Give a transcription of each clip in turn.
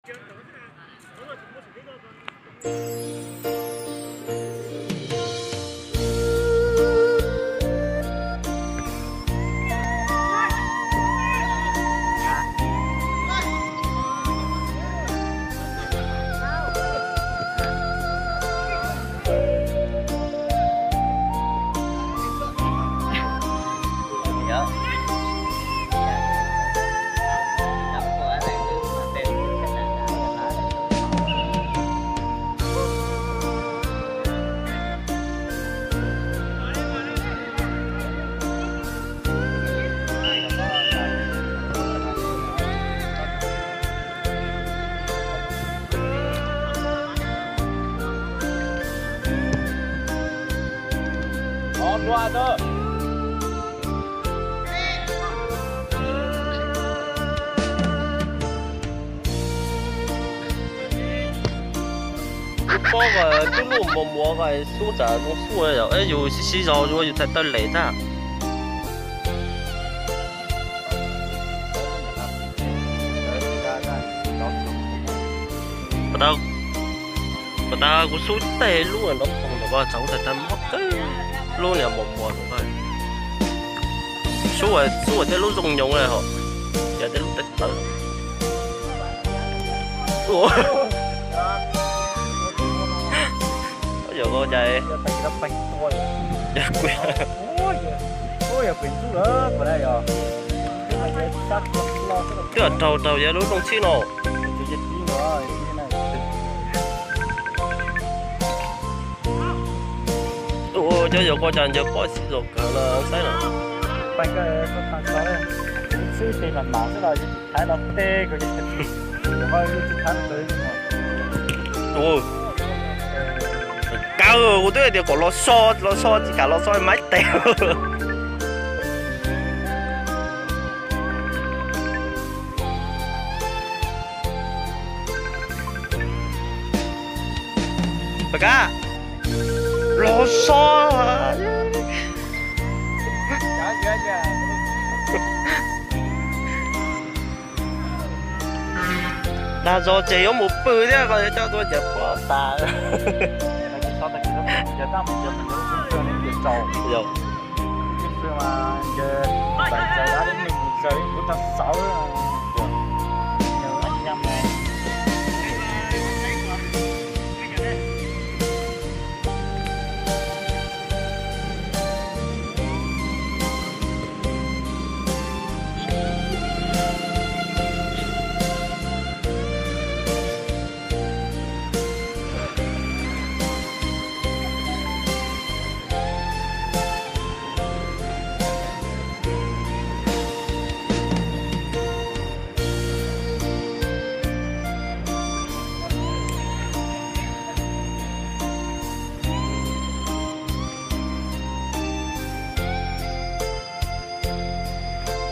Kuv paub koj twb muaj muaj muav koj xub tas zoo xub yom, yus sib sib zog yus txhais tawm lem tag. Puas tas kuv xub teg lub nrov poog ntawm koj txog kuv txhais tawm mob kawg, lub niag muaj muav ntawm koj. Xub xub tej lub zoo nyoos hos, yog tej lub tawv tawv. Yog koj cas? Twb raug raug yog lub rooj tshib no. Cov yog koj cas ncaws pob xib los kawg no saib no. Kaw, kuv twb hais tias kom los so, los so tsis kam los so maib tes. Pab kab, los so. Dag zog ces yuav mus pw thiab, koj yuav coj tuaj ces pob tas.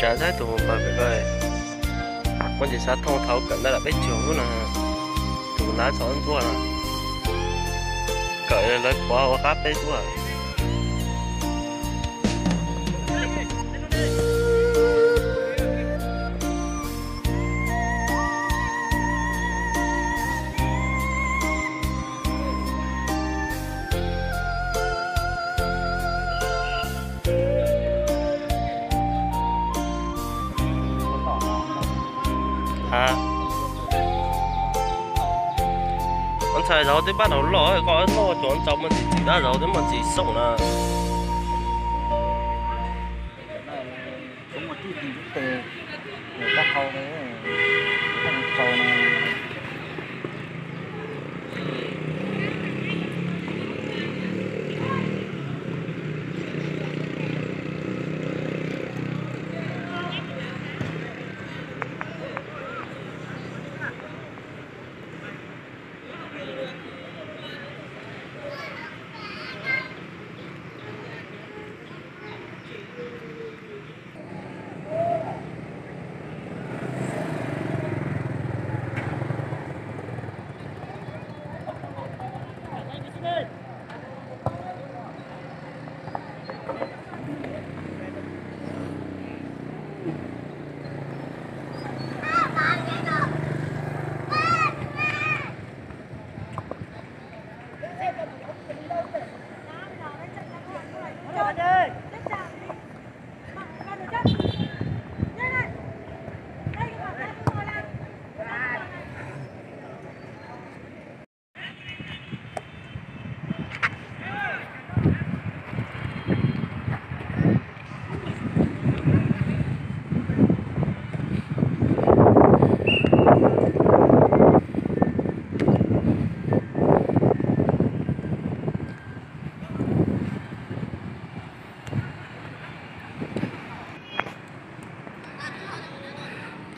Cas saib tus npawg pem ko, muaj ntsis xav thooj thaum kawm ntawd lam peb caug lub no, tus lav txog ntsuab no, kawm lawv pov ua qab peb tuaj. Ha, ntxhais zaum twb pab tau loj, koj noj cov ntxhais muaj ntsis txiv dab zaum twb muaj ntsis xoom na.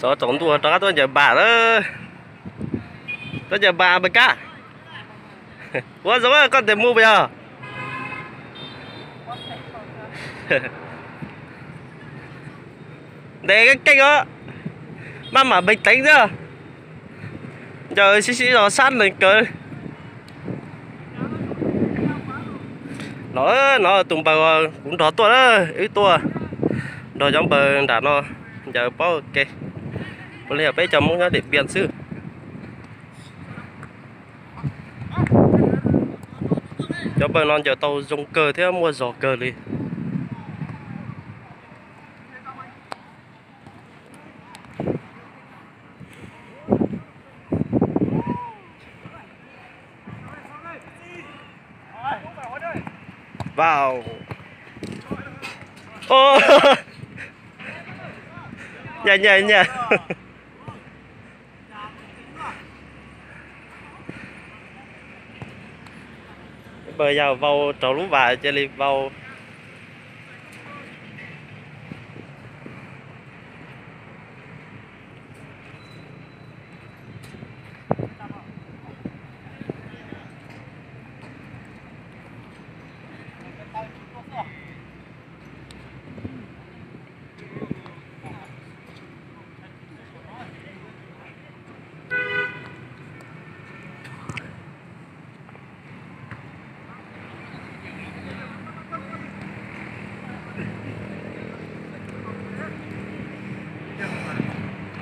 Tov tsaus ntuj rov qab tuaj ncaws npas lawm. Tuaj ncaws npas npawg Kab. Ua zoo koj ntes mus puas yog? Ntes keej os, maj mam npeeg teev xwb. Ncaws sib sib zog sab nees kawg. Los no tus npawg kuv nrog tuaj na, wb tuaj nrog cov npawg nram no ncaws paub ke. Puav leej yog peb cov Hmoob nyob Diam Piaj xwb. Cov npawg no ncaws tau zoo kawg thiab muaj zog kawg li. Vau. Nyaj nyaj nyaj. Npawg yog vau raug lub vas cia li vau.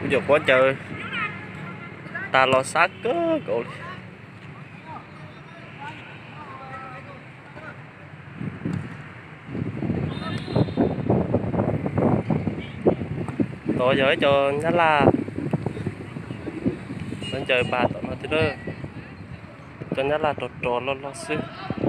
Kuv cov quav ncaws tas los sab kawg nkaus li. Tod yog ib co nyab laj, lawv ncaws npas tom no thiab, cov nyab laj rog rog loj loj xwb.